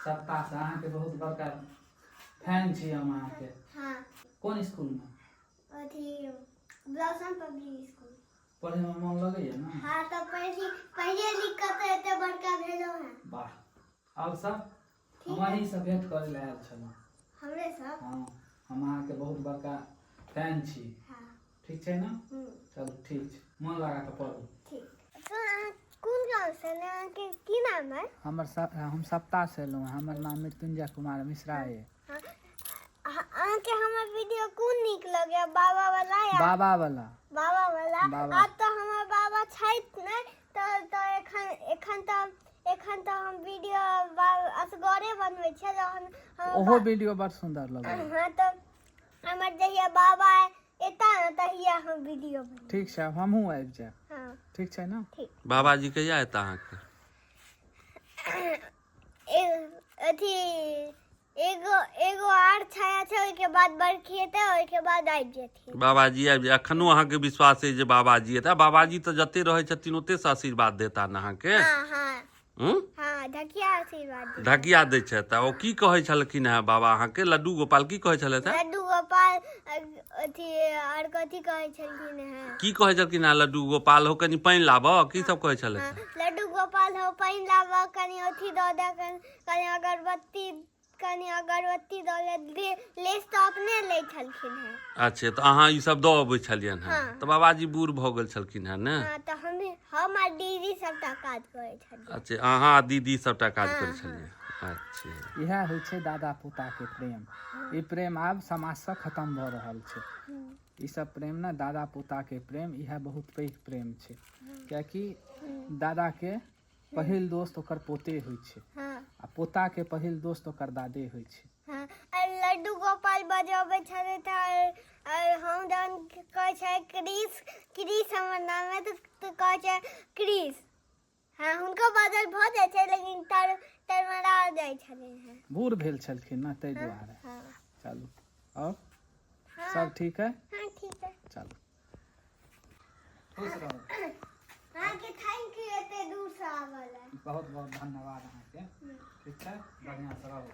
सप्ताहसँ अहाँके बहुत बड़का फैन छी हम अहाँके। हाँ। कोन स्कूलमे? अथी ब्लॉसम पब्लिक स्कूल। पढ़ैमे मोन लगैया ने? हाँ, तऽ पढ़ि पढ़िए लिख कऽ तऽ एते बड़का भेलहुँ हेँ। वाह, आओर सब? हम अहीँसँ भेँट करै लए आयल छलहुँ। हमरे सब? हँ, हम अहाँके बहुत बड़का फैन छी। हाँ। ठीक छै ने? चलू ठीक छै, मोन लगा कऽ पढ़ू। ठीक। तो अहाँ कोन गाँवसँ एलहुँ? अहाँके की नाम है? हमर हम सप्ताहसँ एलहुँ, हमर नाम मृत्युंजय कुमार मिश्रा अइ। हाँ, अहाँके हमर वीडियो कोन नीक लगैया, बाबा वाला या बाबा वाला? बाबा वाला। बाबा। आब तऽ हमर बाबा छथि नहि, तऽ एखन तऽ हम वीडियो असगरे बनबै छियै, जहन हमर ओहो वीडियो बड़ सुन्दर लगै। हाँ, तऽ हमर जहिया बाबा एता ने तहिया हम वीडियो बनेबै। ठीक छै, आब हमहूँ आबि जायब। हाँ। ठीक छै ने? ठीक। बाबाजी कहिया एता अहाँके? अथी एगो एगो आर छाया छै, ओहिके बाद बरखी हेतै, ओहिके बाद आबि जेथिन बाबाजी। आबि जाय। एखनो अहाँके विश्वास अइ जे बाबाजी एता? बाबाजी तऽ जते रहै छथिन ओते से आशीर्वाद देता ने अहाँके? हाँ हाँ। हूँ? हाँ, ढकिया आशीर्वाद दै। ढकिया दै छथि। तऽ ओ की कहै छलखिन हेँ बाबा अहाँके? लड्डू गोपाल की कहै छलथि हेँ? लड्डू गोपाल अथी आर कथी कहै छलखिन हेँ? की कहै छलखिन हेँ लड्डू गोपाल? हो कनि पानि लाबऽ, की सब कहै छलथि? हाँ, लड्डू गोपाल हो पानि लाबऽ, कनि अथी दऽ दे, कनि अगरबत्ती दऽ दे। लेस तऽ अपने लै छलखिन हेँ। अच्छा, तऽ अहाँ ई सब दऽ अबै छलियनि हेँ? हाँ। तऽ बाबाजी बूढ़ भऽ गेल छलखिन हेँ ने? हाँ, तऽ हम आ दीदी सबटा काज करै छलियै। अच्छा, अहाँ आ दीदी सबटा काज हाँ, करै हाँ। छलियै। अच्छा। इएह होइ छै दादा पोताके प्रेम। ई प्रेम आब समाजसँ खतम भऽ रहल छै। ई सब प्रेम ने, दादा पोताके प्रेम, इएह बहुत पैघ प्रेम छै, कियाकि दादाके पहिल दोस्त ओकर पोते होइ छै आ पोताके पहिल दोस्त ओकर दादे होइ छै। हाँ, आ लड्डू गोपाल बजबै छलै तऽ आर हम जहन कहै छै क्रिस, क्रिस हमर नाम है, तऽ कहै छै क्रिस। हाँ, हुनको बाजल भऽ जाइ छै, लेकिन तर तरमरा जाइ छलै हेँ। बूढ़ भेल छलखिन ने, ताहि दुआरे। चलू, आओर सब ठीक है? हाँ, ठीक है। चलू, खुश रहू। अहाँके thank U एते दूरसँ आबऽ लए। बहुत बहुत धन्यवाद अहाँके। ठीक छै, बढ़िआँसँ रहू।